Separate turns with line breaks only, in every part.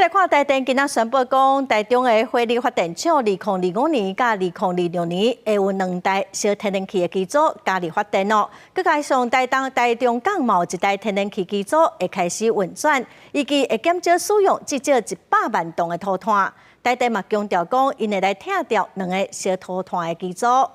來看台電今仔宣布講，台中的火力發電廠2025年佮2026年會有兩台燒天然氣的機組加入發電哦。閣加上台東台中港嘛有一台天然氣機組會開始運轉，預計會減少使用至少100萬噸的塗炭。台電嘛強調講，𪜶會來拆掉兩个燒塗炭的機組。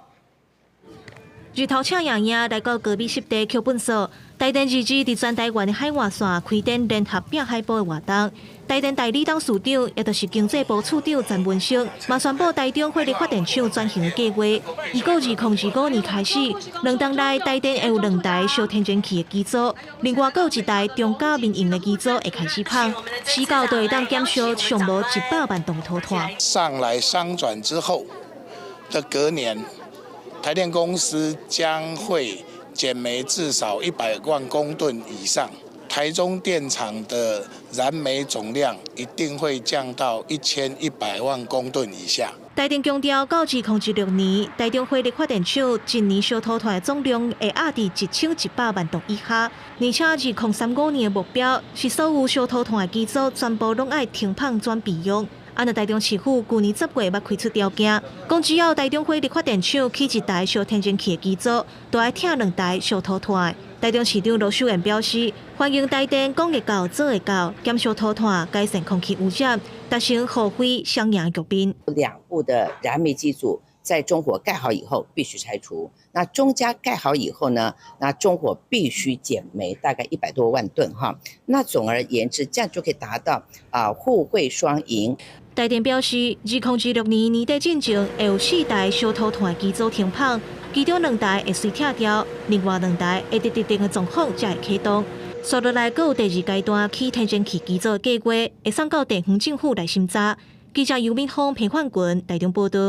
日頭赤炎炎來到高美濕地抾糞掃，台電二日佇全台灣的海岸線開展聯合拼海報的活動。台電代理董事長，也就是經濟部次長陳文生，嘛宣布台中火力發電廠轉型的計劃。預告2025年開始，2冬內台電會有兩台燒天然氣的機組，另外閣有一台中嘉民營的機組會開始麭，時到就會當減少上無100萬噸塗炭。
上來商轉之後的隔年，台電公司將會減煤至少100萬公噸以上，台中電廠的燃煤總量一定會降到1100萬公噸以下。
台電強調，到2016年，台中火力發電廠一年燒塗炭的總量會壓佇1100萬噸以下，而且2035年的目標是所有燒塗炭的機組全部攏愛停麭轉備用。啊若台中市府舊年10月捌開出條件，講只要台中火力發電廠起一台燒天然氣的機組，就愛拆兩台燒塗炭。台中市長盧秀燕表示，歡迎台電講會到做會到，減少塗炭，改善空氣污染，達成互惠雙贏局面。
兩部的燃煤機組在中火蓋好以後必須拆除，那中嘉蓋好以後呢，那中火必須減煤大概100多萬噸哈。那總而言之，這樣就可以達到啊互惠雙贏。
台電表示，2026年年底進前會有四台燒塗炭機組停麭，其中兩台會隨拆掉，另外兩台會佇特定的狀況才會啟動。紲落來，閣有第二階段起天然氣機組的計劃，會送到地方政府來審查。記者尤敏峰、彭煥群台中報道。